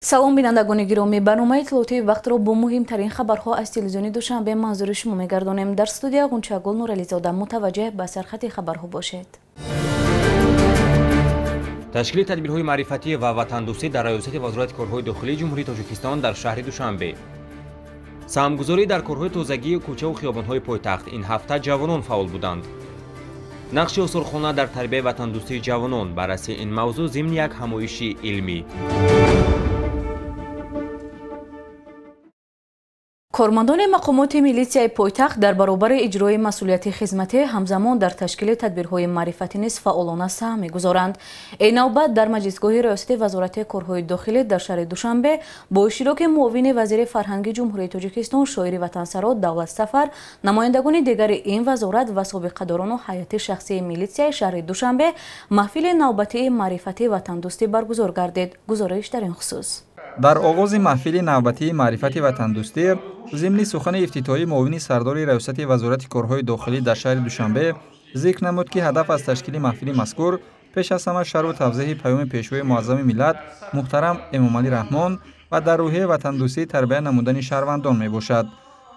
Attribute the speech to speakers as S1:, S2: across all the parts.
S1: Салом бинандагони гиромӣ, барномаи иттилоотии вақтро бо муҳимтарин хабарҳо аз телевизиони Душанбе манзури шумо мегардонем. Дар студия Ғунчагул Нурализода. Мутаваҷҷеҳ ба сархати хабарҳо бошед.
S2: Ташкили тадбирҳои маърифатӣ ва ватандӯстӣ дар раёсати Вазорати корҳои дохилии Ҷумҳурии Тоҷикистон дар шаҳри Душанбе. Саҳмгузорӣ дар корҳои тозагии кӯчаву хиёбонҳои пойтахт. Ин ҳафта ҷавонон фаъол буданд. Нақши осорхона дар тарбияи ватандӯстии ҷавонон. Баррасии ин мавзӯъ зимни як ҳамоиши илмӣ.
S1: Кормандони мақомоти милитсияи пойтахт дар баробари иҷрои масъулияти хизматӣ ҳамзамон дар ташкили тадбирҳои маърифатӣ низ фаъолона саҳм мегузоранд. Ин навбат дар маҷлисгоҳи раёсати Вазорати корҳои дохилӣ дар шаҳри Душанбе бо иштироки муовини вазири фарҳанги Ҷумҳурии Тоҷикистон шоири ватансаро Давлат Сафар, намояндагони дигари ин вазорат ва собиқадорону ҳайати шахсии милитсияи шаҳри Душанбе маҳфили навбатии маърифатӣ ватандӯстӣ баргузор гардид. Гузориш дар ин хусус.
S3: Дар оғози маҳфили навбатии маърифати ватандӯстӣ зимни сухани ифтитоҳӣ муовини сардори раёсати Вазорати корҳои дохилӣ дар шаҳри Душанбе зикр намуд, ки ҳадаф аз ташкили маҳфили мазкур пеш аз ҳама шарҳу тавзеҳи паёми пешвои муаззами миллат муҳтарам Эмомалӣ Раҳмон ва дар рӯҳияи ватандӯстӣ тарбия намудани шаҳрвандон мебошад.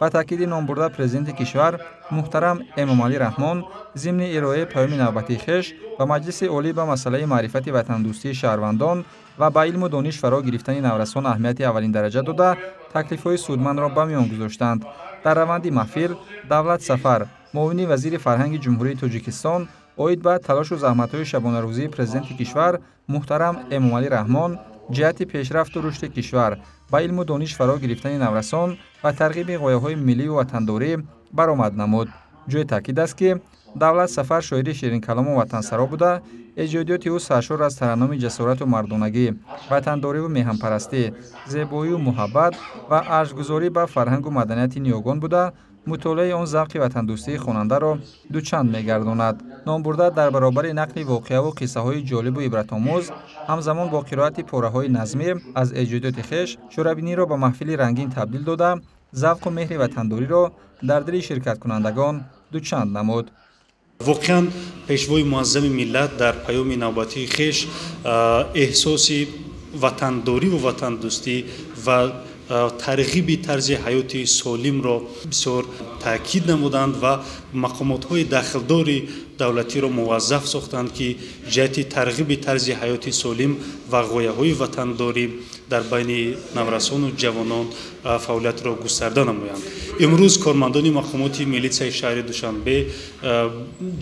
S3: Ба таъкиди номбурда президенти кишвар муҳтарам Эмомалӣ Раҳмон зимни ироаи паёми навбатии хеш ба Маҷлиси Олӣ ба масъалаи маърифати ватандӯстии шаҳрвандон ва ба илму дониш фаро гирифтани наврасон аҳамияти аввалиндараҷа дода, таклифҳои судмандро ба миён гузоштанд. Дар раванди маҳфил Давлат Сафар, муовини вазири фарҳанги Ҷумҳурии Тоҷикистон, оид ба талошу заҳматҳои шабонарӯзии президенти кишвар муҳтарам Эмомалӣ Раҳмон ҷиҳати пешрафту рушди кишвар, ба илму дониш фаро гирифтани наврасон ва тарғиби ғояҳои миллию ватандорӣ баромад намуд. Ҷои таъкид аст, ки Давлат Сафар шоири ширинкалому ватансаро буда, эҷодиёти ӯ саршор аз тараннуми ҷасорату мардонагӣ, ватандориву меҳанпарастӣ, зебоию муҳаббат ва арҷгузорӣ ба фарҳангу маданияти ниёгон буда, мутолиаи он завқи ватандӯстии хонандаро дучанд мегардонад. Номбурда дар баробари нақли воқеаву қиссаҳои ҷолибу ибратомӯз, ҳамзамон бо қироати пораҳои назмӣ аз эҷодиёти хеш чорабиниро ба маҳфили рангин табдил дода, завқу меҳри ватандориро дар дили ширкаткунандагон дучанд намуд.
S4: Воқеан пешвои муаззами миллат дар паёми навбатии хеш эҳсоси ватандориву ватандӯстӣ ва тарғиби тарзи ҳаёти солимро бисёр таъкид намуданд ва мақомотҳои дахлдори давлатиро муваззаф сохтанд, ки ҷиҳати тарғиби тарзи ҳаёти солим ва ғояҳои ватандорӣ дар байни наврасону ҷавонон фаъолиятро густарда намоянд. Имрӯз кормандони мақомоти милитсияи шаҳри Душанбе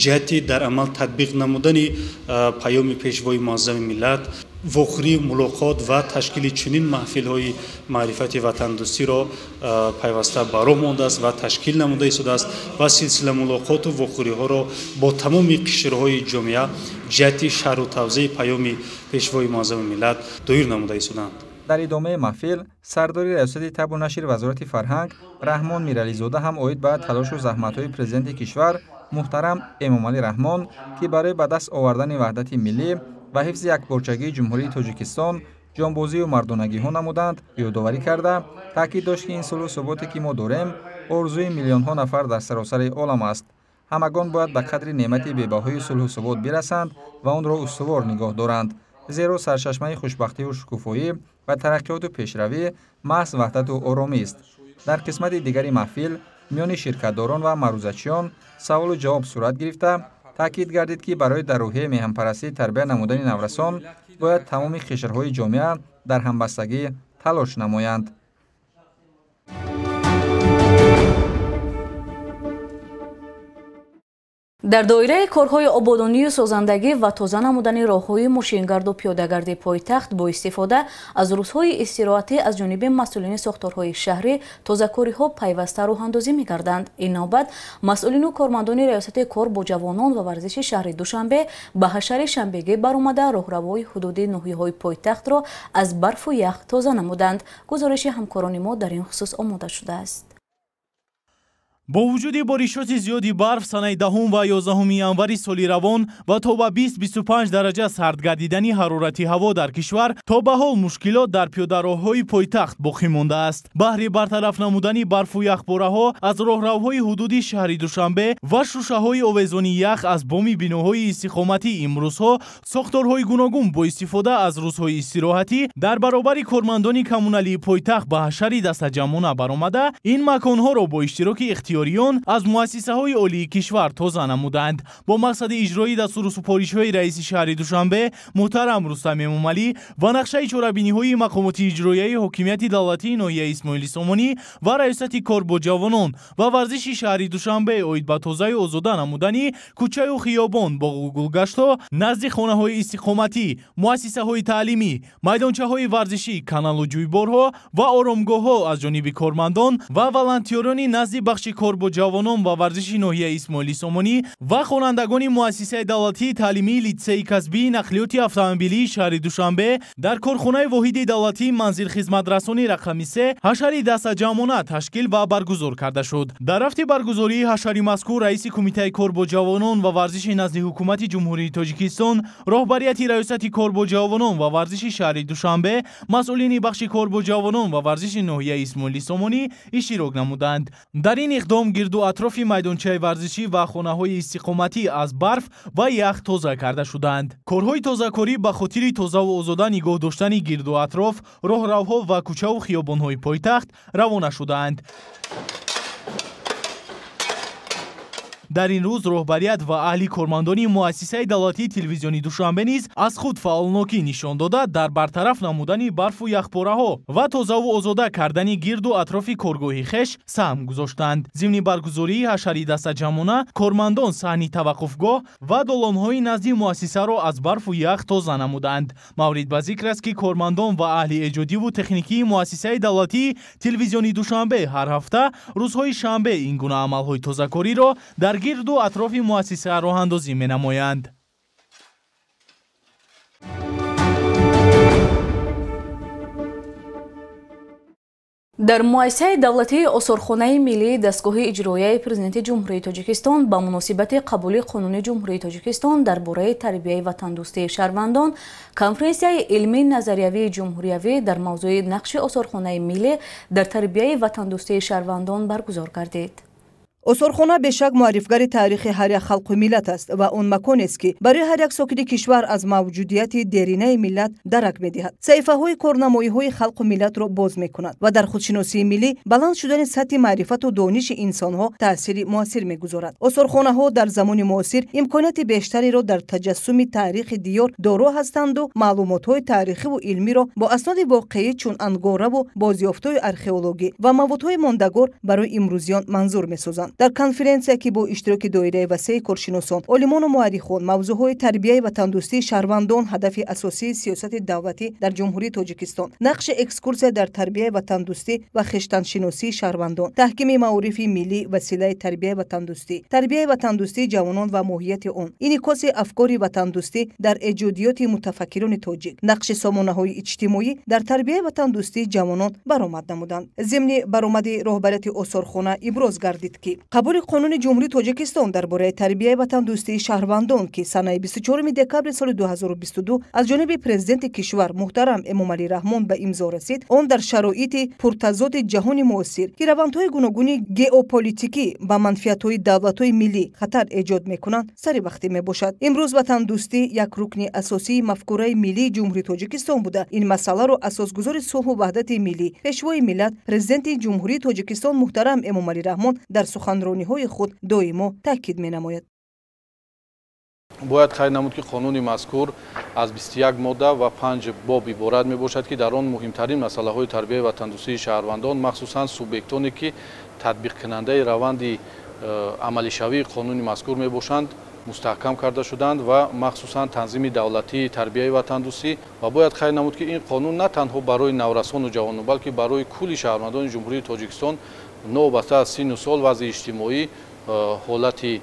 S4: ҷиҳати дар амал татбиқ намудани паёми пешвои муаззами миллат вохӯрӣ, мулоқот ва ташкили чунин маҳфилҳои маърифати ватандӯстиро пайваста ба роҳ мондааст ва ташкил намуда истодааст ва силсила мулоқоту вохӯриҳоро бо тамоми қишрҳои ҷомеа ҷиҳати шарҳу тавзеҳи паёми пешвои муаззами миллат доир намуда истодаанд.
S3: Дар идомаи маҳфил сардори раёсати табу нашри Вазорати фарҳанг Раҳмон Мирализода ҳам оид ба талошу заҳматҳои президенти кишвар муҳтарам Эмомалӣ Раҳмон, ки барои ба даст овардани ваҳдати миллӣ ва ҳифзи якпорчагии Ҷумҳурии Тоҷикистон ҷонбозию мардонагиҳо намуданд, ёдоварӣ карда, таъкид дошт, ки ин сулҳу суботе, ки мо дорем, орзуи миллионҳо нафар дар саросари олам аст. Ҳамагон бояд ба қадри неъмати бебаҳои сулҳу субот бирасанд ва онро устувор нигоҳ доранд, зеро сарчашмаи хушбахтиву шукуфоӣ ва тараққиёту пешравӣ маҳз ваҳдату оромист. Дар қисмати дигари маҳфил миёни ширкатдорон ва маърузачиён саволу ҷавоб сурат гирифта, таъкид гардид, ки барои дар рӯҳияи меҳанпарастӣ тарбия намудани наврасон бояд тамоми қишрҳои ҷомеа дар ҳамбастагӣ талош намоянд.
S1: Дар доираи корҳои ободонию созандагӣ ва тоза намудани роҳҳои мошингарду пиёдагарди пойтахт бо истифода аз рӯзҳои истироҳатӣ аз ҷониби масъулини сохторҳои шаҳрӣ тозакориҳо пайваста роҳандозӣ мегарданд. Ин навбат масъулину кормандони раёсати кор бо ҷавонон ва варзиши шаҳри Душанбе ба ҳашари шанбегӣ баромада роҳравои ҳудуди ноҳияҳои пойтахтро аз барфу ях тоза намуданд. Гузориши ҳамкорони мо дар ин хусус омода шудааст.
S5: Бо вуҷуди боришоти зиёди барф санаи 10 ва 11 январи соли равон ва то ба 20-25 дараҷа сард гардидани ҳарорати ҳаво дар кишвар то ба ҳол мушкилот дар пиёдароҳҳои пойтахт боқӣ мондааст. Баҳри бартараф намудани барфу яхпораҳо аз роҳравҳои ҳудуди шаҳри Душанбе ва шушаҳои овезони ях аз боми биноҳои истиқоматӣ имрӯзҳо сохторҳои гуногун бо истифода аз рӯзҳои истироҳатӣ дар баробари кормандони коммуналии пойтахт ба ҳашари дастаҷамъона баромада ин маконҳоро бо иштироки ихтиёриён аз муассисаҳои олии кишвар тоза намуданд. Бо мақсади иҷрои дастуру супоришҳои раиси шаҳри Душанбе муҳтарам Рустам Эмомалӣ ва нақшаи чорабиниҳои мақомоти иҷроияи ҳокимияти давлатии ноҳияи Исмоили Сомонӣ ва раёсати кор бо ҷавонон ва варзиши шаҳри Душанбе оид ба тозаю озода намудани кӯчаю хиёбон, боғу гулгаштҳо назди хонаҳои истиқоматӣ, муассисаҳои таълимӣ, майдончаҳои варзишӣ, каналу ҷӯйборҳо ва оромгоҳҳо аз ҷониби кормандон ва волонтёрони назди бахши кор бо ҷавонон ва варзиши ноҳияи Исмоили Сомонӣ ва хонандагони муассисаи давлатии таълимии литсеи касбии нақлиёти автомобилии шаҳри Душанбе дар корхонаи воҳиди давлатии манзилхизматрасони рақами 3 ҳашари дастаҷамъона ташкил ва баргузор карда шуд. Дар рафти баргузории ҳашари мазкур раиси кумитаи кор бо ҷавонон ва варзиши назди ҳукумати Ҷумҳурии Тоҷикистон, роҳбарияти раёсати кор бо ҷавонон ва варзиши шаҳри Душанбе, масъулини бахши кор бо ҷавонон ва варзиши ноҳияи Исмоили Сомонӣ иштирок намуданд. Дар ин иқдом гирду атрофи майдончаи варзишӣ ва хонаҳои истиқоматӣ аз барф ва ях тоза карда шуданд. Корҳои тозакорӣ ба хотири тозаву озода нигоҳ доштани гирду атроф, роҳравҳо ва кӯчаву хиёбонҳои пойтахт равона шудаанд. Дар ин рӯз роҳбарият ва аҳли кормандони муассисаи давлатии телевизиони Душанбе низ аз худ фаъолнокӣ нишон дода дар бартараф намудани барфу яхпораҳо ва тозаву озода кардани гирду атрофи коргоҳи хеш саҳм гузоштанд. Зимни баргузории ҳашари дастаҷамъона кормандон саҳни таваққуфгоҳ ва долонҳои назди муассисаро аз барфу ях тоза намуданд. Маврид ба зикр аст, ки кормандон ва аҳли эҷодиву техникии муассисаи давлатии телевизиони Душанбе ҳар ҳафта рӯзҳои шанбе ин гуна амалҳои тозакориро дар гирду атрофи муассиса роҳандозӣ менамоянд.
S1: Дар муассисаи давлатии осорхонаи миллии дастгоҳи иҷроияи Президенти Ҷумҳурии Тоҷикистон ба муносибати қабули Қонуни Ҷумҳурии Тоҷикистон дар бораи тарбияи ватандӯстии шаҳрвандон конференсияи илмии назариявии ҷумҳуриявӣ дар мавзӯи нақши осорхонаи миллӣ дар тарбияи ватандӯстии шаҳрвандон баргузор гардид.
S6: Осорхона бешак муаррифгари таърихи ҳар як халқу миллат аст ва он маконест, ки барои ҳар як сокини кишвар аз мавҷудияти деринаи миллат дарак медиҳад, саҳифаҳои корнамоиҳои халқу миллатро боз мекунад ва дар худшиносии миллӣ баланд шудани сатҳи маърифату дониши инсонҳо таъсири муассир мегузорад. Осорхонаҳо дар замони муосир имконияти бештареро дар таҷассуми таърихи диёр доро ҳастанду маълумотҳои таърихиву илмиро бо асноди воқеӣ чун ангораву бозёфтҳои археологӣ ва маводҳои мондагор барои имрӯзиён манзур месозанд. Дар конференсия, ки бо иштироки доираи васеи коршиносон, олимону муаррихон мавзӯъҳои тарбияи ватандӯстии шаҳрвандон, ҳадафи асосии сиёсати давлатӣ дар Ҷумҳурии Тоҷикистон, нақши экскурсия дар тарбияи ватандӯстӣ ва хештаншиносии шаҳрвандон, таҳкими маорифи миллӣ, василаи тарбияи ватандӯстӣ, тарбияи ватандӯстии ҷавонон ва моҳияти он, инъикоси афкори ватандӯстӣ дар эҷодиёти мутафаккирони тоҷик, нақши сомонаҳои иҷтимоӣ дар тарбияи ватандӯстии ҷавонон баромад намуданд. Зимни баромади роҳбарияти осорхона иброз гардид, ки қабули Қонуни Ҷумҳурии Тоҷикистон дар бораи тарбияи ватандӯстии шаҳрвандон, ки санаи 24 декабри соли 2022 аз ҷониби президенти кишвар муҳтарам Эмомалӣ Раҳмон ба имзо расид, он дар шароити пуртазоди ҷаҳони муосир, ки равандҳои гуногуни геополитикӣ ба манфиатҳои давлатҳои миллӣ хатар эҷод мекунанд, саривақтӣ мебошад. Имрӯз ватандӯстӣ як рукни асосии мафкураи миллии Ҷумҳурии Тоҷикистон буда, ин масъаларо асосгузори сулҳу ваҳдати миллӣ, пешвои миллат, президенти Ҷумҳурии Тоҷикистон муҳтарам Эмомалӣ Раҳмон дар суханрониҳои худ доимо таъкид менамояд.
S7: Бояд қайд намуд, ки қонуни мазкур аз 21 модда ва 5 боб иборат мебошад, ки дар он муҳимтарин масъалаҳои тарбияи ватандӯстии шаҳрвандон, махсусан субъектоне, ки татбиқкунандаи раванди амалишавии қонуни мазкур мебошанд, мустаҳкам карда шуданд ва махсусан танзими давлатии тарбияи ватандӯстӣ. Ва бояд қайд намуд, ки ин қонун на танҳо барои наврасону ҷавонон, балки барои кулли шаҳрвандони Ҷумҳурии Тоҷикистон новобаста аз синну сол, вазъи иҷтимоӣ, ҳолати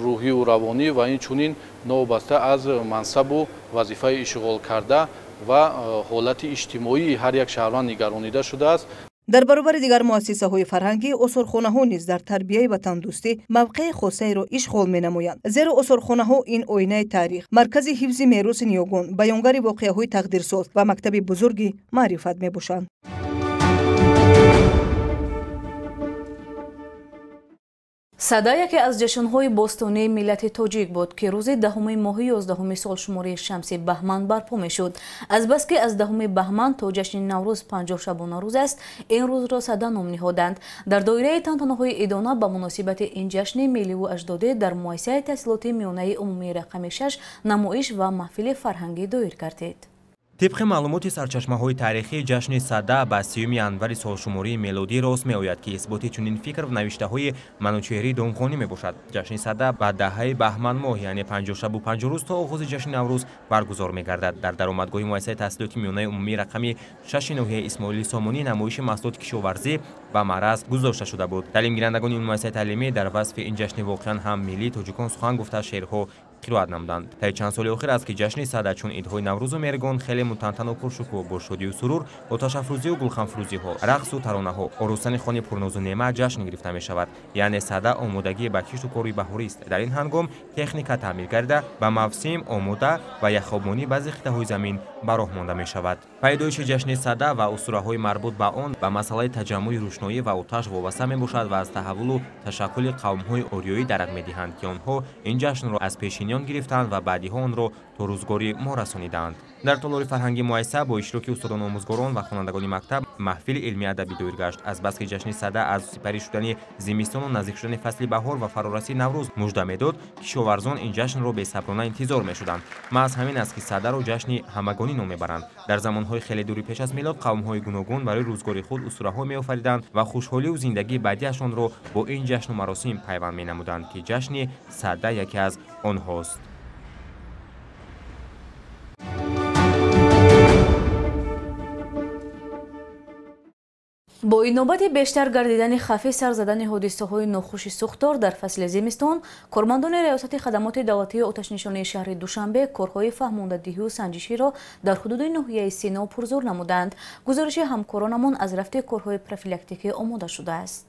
S7: рӯҳию равонӣ ва инчунин новобаста аз мансабу вазифаи ишғолкарда ва ҳолати иҷтимоии ҳар як шаҳрванд нигаронида шудааст.
S6: Дар баробари дигар муассисаҳои фарҳангӣ, осорхонаҳо низ дар тарбияи ватандӯстӣ мавқеи хосаеро ишғол менамоянд. Зеро осорхонаҳо ин оинаи таърих, маркази ҳифзи мероси ниёгон, баёнгари воқеаҳои тақдирсоз ва мактаби бузурги маърифат мебошанд.
S1: Сада яке аз ҷашнҳои бостонии миллати тоҷик буд, ки рӯзи 10 моҳи 11 солшумории шамси баҳман барпо мешуд. Азбаски аз 10 баҳман то ҷашни Наврӯз 50 шабонарӯз аст, ин рӯзро сада ном ниҳоданд. Дар доираи тантанаҳои идона ба муносибати ин ҷашни милливу аҷдодӣ дар муассисаи таҳсилоти миёнаи умумии рақами 6 намоиш ва маҳфили фарҳангӣ доир гардид.
S2: Тибқи маълумоти сарчашмаҳои таърихӣ, ҷашни Сада ба 30 январи солшумории мелодӣ рост меояд, ки исботи чунин фикр навиштаҳои Манучеҳрии Домғонӣ мебошад. Ҷашни Сада ба даҳаи баҳманмоҳ, яъне 50 шабу 50 рӯз то оғози ҷашни Наврӯз баргузор мегардад. Дар даромадгоҳи муассисаи таҳсилоти миёнаи умумии рақами 6 ноҳияи Исмоили Сомонӣ намоиши маҳсулоти кишоварзӣ ба маъраз гузошта шуда буд. Таълимгирандагони ин муассисаи таълимӣ дар васфи ин ҷашни воқеан ҳам миллии тоҷикон сухан гуфта, шеърҳо қироат намуданд. Таи чанд соли охир аст, ки ҷашни Сада чун идҳои Наврӯзу Меҳргон хеле мутантану пуршукӯҳ, бо шодию сурур, оташафрӯзию гулханфрӯзиҳо, рақсу таронаҳо, оростани хони пурнозу неъмат ҷашн гирифта мешавад. Яъне Сада омодагӣ ба кишту кори баҳорист. Дар ин ҳангом техника таъмир гардида, ба мавсим омода ва яхобмонӣ баъзе хиттаҳои замин ба роҳ монда мешавад. Пайдоиши ҷашни Сада ва устураҳои марбут ба он ба масъалаи таҷаммуи рӯшноӣ ва оташ вобаста мебошад ва аз таҳаввулу ташаккули қавмҳои ориёӣ дарак медиҳанд, ки онҳо ин ҷашнро аз пешиниён гирифтанд ва баъдиҳо онро то рӯзгори мо расонидаанд. Дар толори фарҳанги муассиса бо иштироки устодон, омӯзгорон ва хонандагони мактаб маҳфили илмии адабӣ доир гашт. Азбаски ҷашни Сада аз сипарӣ шудани зимистону наздик шудани фасли баҳор ва фарорасии Наврӯз мужда медод, кишоварзон ин ҷашнро бесаброна интизор мешуданд. Маҳз ҳамин аст, ки Садаро ҷашни ҳамагонӣ ном мебаранд. Дар замонҳои хеле дури пеш аз милод қавмҳои гуногун барои рӯзгори худ устураҳо меофариданд ва хушҳолию зиндагии баъдиашонро бо ин ҷашну маросим пайванд менамуданд, ки ҷашни Сада яке аз онҳост.
S1: Бо инобати бештар гардидани хафи сар задани ҳодисаҳои нохуши сӯхтор дар фасли зимистон, кормандони Раёсати хадамоти давлатии оташнишонии шаҳри Душанбе корҳои фаҳмондадиҳию санҷиширо дар ҳудуди ноҳияи Сино пурзур намуданд. Гузориши ҳамкоронамон аз рафти корҳои профилактикӣ омода шудааст.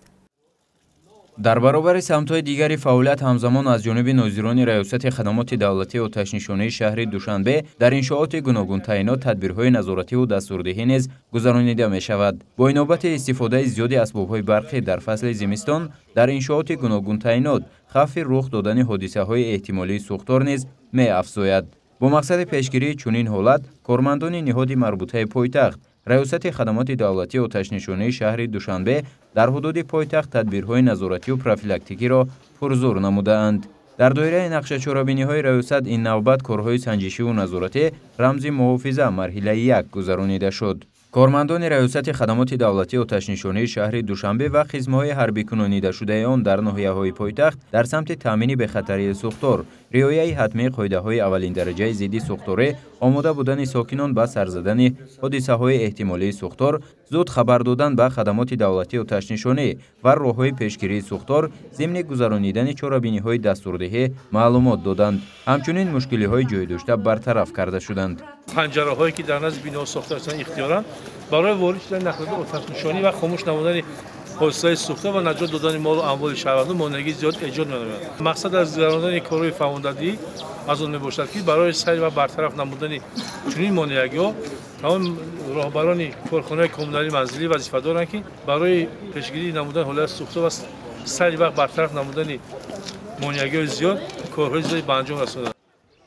S8: Дар баробари самтҳои дигари фаъолият ҳамзамон аз ҷониби нозирони Раёсати хадамоти давлатии оташнишонии шаҳри Душанбе дар иншооти гуногунтаъинот тадбирҳои назоративу дастурдиҳӣ низ гузаронида мешавад. Бо инобати истифодаи зиёди асбобҳои барқӣ дар фасли зимистон дар иншооти гуногунтаъинот хавфи рух додани ҳодисаҳои эҳтимолии сӯхтор низ меафзояд. Бо мақсади пешгирии чунин ҳолат кормандони ниҳоди марбутаи пойтахт Раёсати хадамоти давлатии оташнишонии шаҳри Душанбе дар ҳудуди пойтахт тадбирҳои назоративу профилактикиро пурзур намудаанд. Дар доираи нақшачорабиниҳои раёсат ин навбат корҳои санҷишиву назоратӣ рамзи муҳофиза марҳилаи 1 гузаронида шуд. Кормандони Раёсати хадамоти давлатии оташнишонии шаҳри Душанбе ва қисмҳои ҳарбикунонидашудаи он дар ноҳияҳои пойтахт дар самти таъмини бехатарии сӯхтор, риояи ҳатмии қоидаҳои аввалиндараҷаи зидди сӯхторӣ, омода будани сокинон ба сарзадани ҳодисаҳои эҳтимолии сӯхтор, зуд хабар додан ба хадамоти давлатии оташнишонӣ ва роҳҳои пешгирии сӯхтор зимни гузаронидани чорабиниҳои дастурдиҳӣ маълумот доданд. Ҳамчунин мушкилиҳои ҷойдошта бартараф карда шуданд.
S9: Панҷараҳое ки дар назди биноҳо сохта шудаанд ихтиёран барои ворид шудани нақлиёти оташнишонӣ ва хомӯш намудани ҳодисаи сӯхта ва наҷот додани молу амволи шаҳрвандон монеагии зиёд эҷод менамояд. Мақсад аз гузаронидани корҳои фаҳмондадиҳӣ аз он мебошад, ки барои сари ва бартараф намудани чунин монеагиҳо тамоми роҳбарони корхонаҳои коммуналии манзилӣ вазифа доранд, ки барои пешгирӣ намудани ҳолати сӯхта ва сари вақт бартараф намудани монеагиҳои зиёд корҳои зиёде ба анҷом расонанд.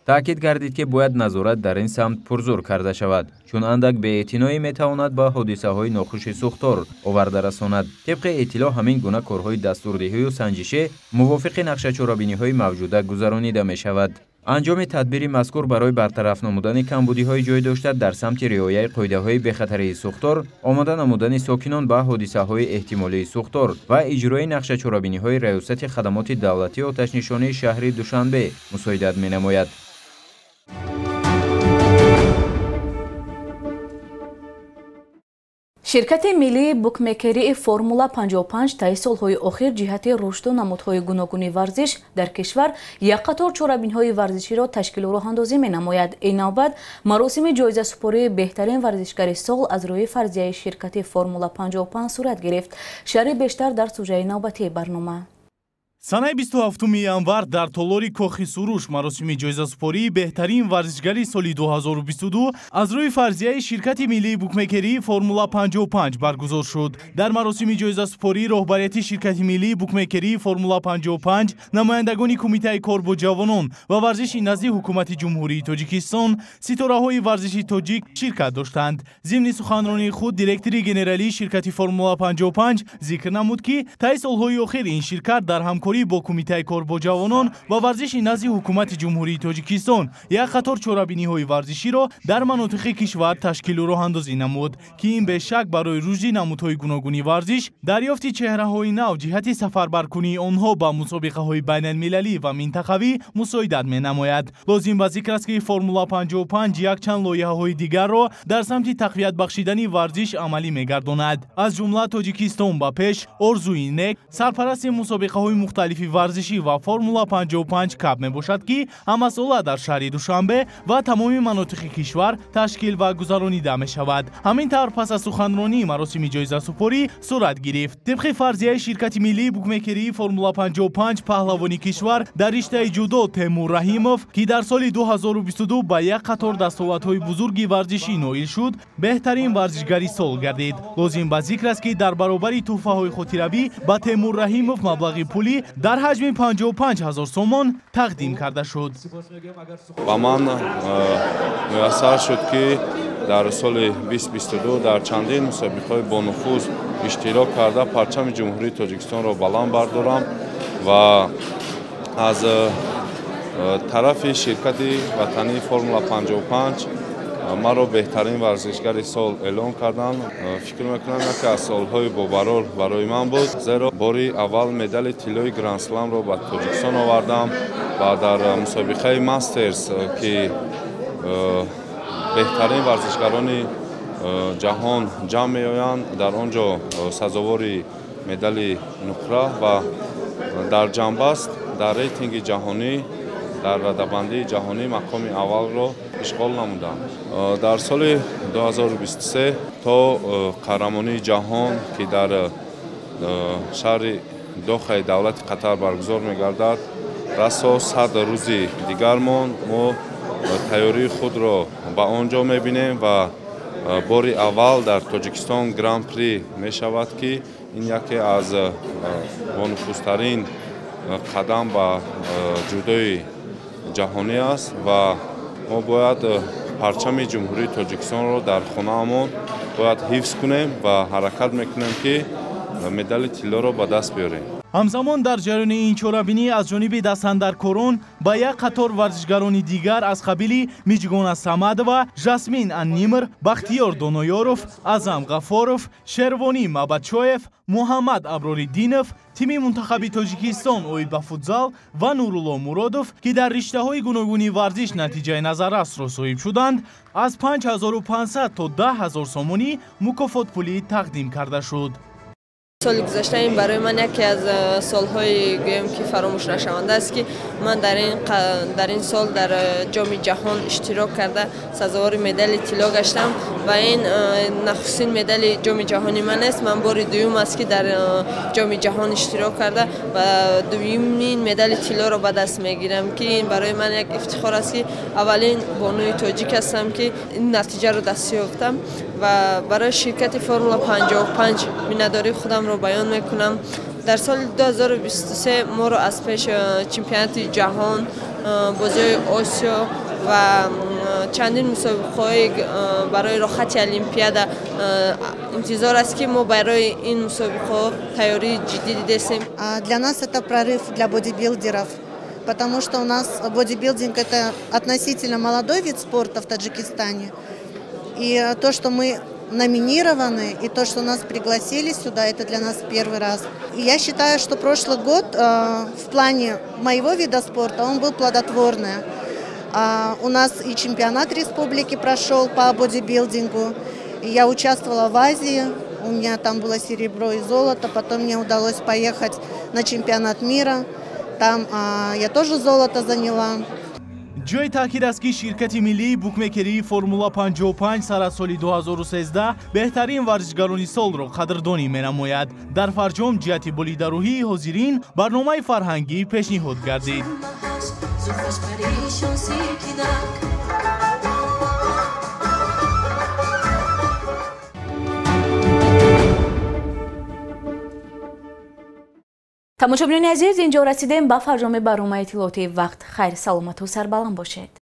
S8: Таъкид гардид, ки бояд назорат дар ин самт пурзур карда шавад, чун андак беэътиноӣ метавонад ба ҳодисаҳои нохуши сӯхтор оварда расонад. Тибқи иттилоъ ҳамин гуна корҳои дастурдиҳию санҷишӣ мувофиқи нақшачорабиниҳои мавҷуда гузаронида мешавад. Анҷоми тадбири мазкур барои бартараф намудани камбудиҳои ҷойдошта дар самти риояи қоидаҳои бехатарии сӯхтор, омода намудани сокинон ба ҳодисаҳои эҳтимолии сӯхтор ва иҷрои нақшачорабиниҳои Раёсати хадамоти давлатии оташнишонии шаҳри Душанбе мусоидат менамояд.
S1: Ширкати миллии букмекерии Формула 55 таи солҳои охир ҷиҳати рушду намудҳои гуногуни варзиш дар кишвар як қатор чорабиниҳои варзиширо ташкилу роҳандозӣ менамояд. Ин навбат маросими ҷоизасупории беҳтарин варзишгари сол аз рӯи фарзияи ширкати Формула 55 сурат гирифт. Шарҳи бештар дар сужаи навбатии барнома.
S5: Санаи 27 январ дар толори Кохи Суруш маросими ҷоизасупории беҳтарин варзишгари соли 2022 аз рӯи фарзияи ширкати миллии букмекерии Формула 55 баргузор шуд. Дар маросими ҷоизасупории роҳбарияти ширкати миллии букмекерии Формула 55, намояндагони Кумитаи кор бо ҷавонон ва варзиши назди Ҳукумати Ҷумҳурии Тоҷикистон, ситораҳои варзиши тоҷик ширкат доштанд. Зимни суханронии худ директори генералии ширкати Формула 55 зикр намуд, ки таи солҳои охир ин ширкат дар ҳамкорӣ бо Кумитаи кор бо ҷавонон ва варзиши назди Ҳукумати Ҷумҳурии Тоҷикистон як қатор чорабиниҳои варзиширо дар манотиқи кишвар ташкилу роҳандозӣ намуд, ки ин бешак барои рушди намудҳои гуногуни варзиш, дарёфти чеҳраҳои нав ҷиҳати сафарбаркунии онҳо ба мусобиқаҳои байналмилалӣ ва минтақавӣ мусоидат менамояд. Лозим ба зикр аст, ки Формула 55 якчанд лоиҳаҳои дигарро дар самти тақвият бахшидани варзиш амалӣ мегардонад. Аз ҷумла Тоҷикистон ба пеш, Орзуи нек, сарпарасти мусобиқаҳои мухталифи варзишӣ ва Формула 55 кап мебошад, ки ҳамасола дар шаҳри Душанбе ва тамоми манотиқи кишвар ташкил ва гузаронида мешавад. Ҳамин тавр пас аз суханронии маросими ҷоизасупорӣ сурат гирифт. Тибқи фарзияи ширкати миллии букмекерии Формула 55, паҳлавони кишвар дар риштаи ҷудо Темур Раҳимов, ки дар соли 2022 ба як қатор дастовардҳои бузурги варзишӣ ноил шуд, беҳтарин варзишгари сол гардид. Лозим ба зикр аст, ки дар баробари тӯҳфаҳои хотиравӣ ба Темур Раҳимов маблағи пулӣ дар ҳаҷми 55 ҳазор сомон тақдим карда шуд.
S10: Ба ман муяссар шуд, ки дар соли 2022 дар чандин мусобиқаҳои бонуфуз иштирок карда, парчами Ҷумҳурии Тоҷикистонро баланд бардорам ва аз тарафи ширкати ватании Формула 55 маро беҳтарин варзишгари сол эълон карданд. Фикр мекунам, яке аз солҳои бобарор барои ман буд, зеро бори аввал медали тиллои Гранд-сламро ба Тоҷикистон овардам ва дар мусобиқаи Мастерс, ки беҳтарин варзишгарони ҷаҳон ҷамъ меоянд, дар он ҷо сазовори медали нуқра ва дар ҷамъбаст дар рейтинги ҷаҳонӣ, дар радабандии ҷаҳонӣ мақоми аввалро ишғол намудам. Дар соли 2023 то қаҳрамонии ҷаҳон, ки дар шаҳри Дохаи давлати Қатар баргузор мегардад, расо 100 рӯзи дигар монд. Мо тайёрии худро ба он ҷо мебинем ва бори аввал дар Тоҷикистон Гран-при мешавад, ки ин яке аз бонуфузтарин қадам ба ҷудои ҷаҳонӣ аст ва мо бояд парчами Ҷумҳурии Тоҷикистонро дар хонаамон бояд ҳифз кунем ва ҳаракат мекунем, ки медали тиллоро ба даст биёрем.
S5: Ҳамзамон дар ҷараёни ин чорабинӣ аз ҷониби дастандаркорон ба як қатор варзишгарони дигар аз қабили Миҷгона Самадова, Жасмин Аннимр, Бахтиёр Доноёров, Азам Ғафоров, Шервонӣ Мабадшоев, Муҳаммад Аброриддинов, тими мунтахаби Тоҷикистон оид ба футзал ва Нурулло Муродов, ки дар риштаҳои гуногуни варзиш натиҷаи назаррасро соҳиб шуданд, аз 5500 то 10 ҳазор сомонӣ мукофотпулӣ тақдим карда шуд.
S11: Соли гузашта ин барои ман яке аз солҳои, гӯем ки, фаромӯш нашаванда аст, ки ман дар ин сол дар Ҷоми ҷаҳон иштирок карда, сазовори медали тилло гаштам ва ин нахустин медали Ҷоми ҷаҳони ман аст. Ман бори дуюм аст, ки дар Ҷоми ҷаҳон иштирок карда ва дуюмин медали тиллоро ба даст мегирам, ки ин барои ман як ифтихор аст, ки аввалин бонуи тоҷик ҳастам, ки ин натиҷаро даст ёфтам ва барои ширкати Формула 55 миннатдории худамро баён мекунам. Дар соли 2023 моро аз пеш чемпионати ҷаҳон, бозиҳои Осиё ва чандин мусобиқаҳои барои роҳхати Олимпиада интизор аст, ки мо барои ин мусобиқаҳо тайёрии ҷиддӣ дидестем.
S12: Для нас это прорыв, для бодибилдеров, потому что у нас бодибилдинг — это относительно молодой вид спорта в Таджикистане. И то, что мы номинированы, и то, что нас пригласили сюда, это для нас первый раз. И я считаю, что прошлый год в плане моего вида спорта, он был плодотворный. У нас и чемпионат республики прошел по бодибилдингу, Я участвовала в Азии, у меня там было серебро и золото, потом мне удалось поехать на чемпионат мира, там я тоже золото заняла.
S5: Ҷои таъкид аст, ки ширкати миллии букмекерии Формула 55 сар аз соли 2013 беҳтарин варзишгарони солро қадрдонӣ менамояд. Дар фарҷом ҷиҳати болидарӯҳии ҳозирин барномаи фарҳангӣ пешниҳод гардид.
S1: Тамошобинони азиз, инҷо расидем ба фарҷоми барномаи иттилоотии вақт. Хайр, саломату сарбаланд бошед.